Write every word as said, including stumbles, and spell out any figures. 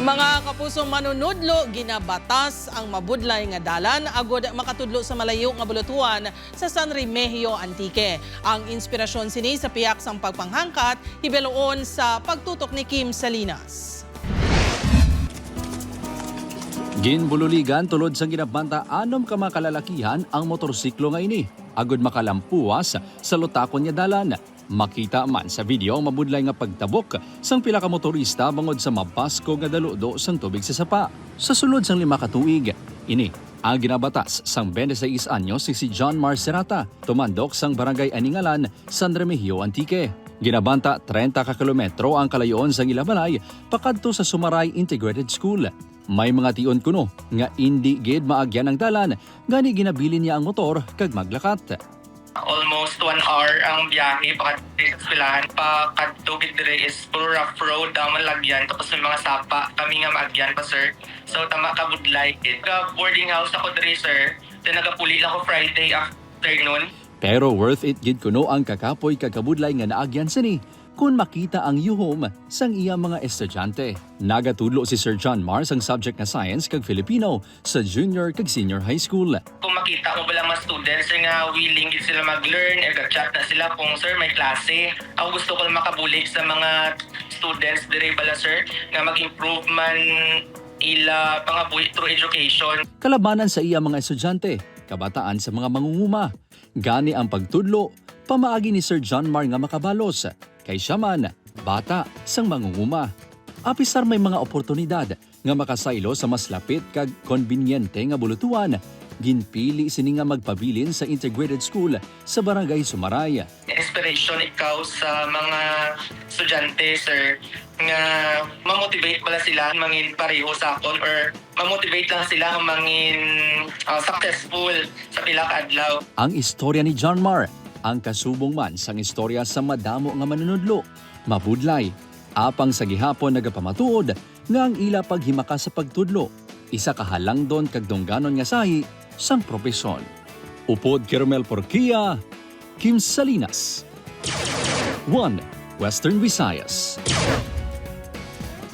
Mga kapusong manunudlo, ginabatas ang mabudlay nga dalan agud makatudlo sa malayo nga bulutuan sa San Remigio, Antique. Ang inspirasyon sini sa pihak sang pagpanghangkat, hibaluon sa pagtutok ni Kim Salinas. Ginbululigan tulod sang ginabanta anom ka mga kalalakihan ang motorsiklo nga ini agud makalampuwas sa lutakon nga dalan. Makita man sa video ang mabudlay nga pagtabok sang pila ka motorista bangod sa mabaskog nga daludo sang tubig sa sapa. Sa sulod sang lima ka tuig, ini ang ginabatas sang twenty-six anyos nga si John Mar Serrata, tumandok sang Barangay Aningalan, San Remigio, Antique. Ginabanta treinta ka kilometro ang kalayoon sang ila balay pakadto sa Sumaray Integrated School. May mga tion kuno nga indi gid maagyan ang dalan, gani ginabilin niya ang motor kag maglakat. Almost one hour ang biyahe pakadto sa eskwelahan. Pakadto gid dire is puro rough road ang malagyan, tapos may mga sapa kami nga maagyan pa, sir. So, tama ka, budlay gid. Ka boarding house ako dire, sir. Then nagapuli lang ako Friday afternoon. Pero worth it gid kuno ang kakapoy kag kabudlay nga naagyan sini kon makita ang yuhom sang iya mga estudyante. Nagatudlo si Sir John Mar sang subject nga Science kag Filipino sa junior kag senior high school. Kung makita mo bala mga students, sir, nga willing gid sila mag-learn, eh, ga-chat na sila kung, "Sir, may klase." Ako gusto ko lang makabulig sa mga students dire bala, sir, nga mag-improve man ila pangabuhi through education. Kalabanan sa iya mga estudyante, kabataan sa mga mangunguma. Gani ang pagtudlo, pamaagi ni Sir John Mar nga makabalos, kay siya man, bata sang mangunguma. Apisar may mga oportunidad nga makasaylo sa mas lapit kag konbinyente nga bulutuan, ginpili sini nga magpabilin sa integrated school sa Barangay Sumaray. Inspiration ikaw sa mga estudyante, sir, nga ma-motivate bala sila mangin pareho sa akon or ma-motivate lang sila nga mangin, ah, successful sa pila ka adlaw. Ang istorya ni John Mar, ang kasubong man sang istorya sa madamo nga manunudlo, mabudlay, apang sa gihapon nagapamatuod nga ang ila paghimakas sa pagtudlo, isa ka halangdon kag dungganon nga sahi sang propesyon. Upod kay Romel Porquia, Kim Salinas, One Western Visayas.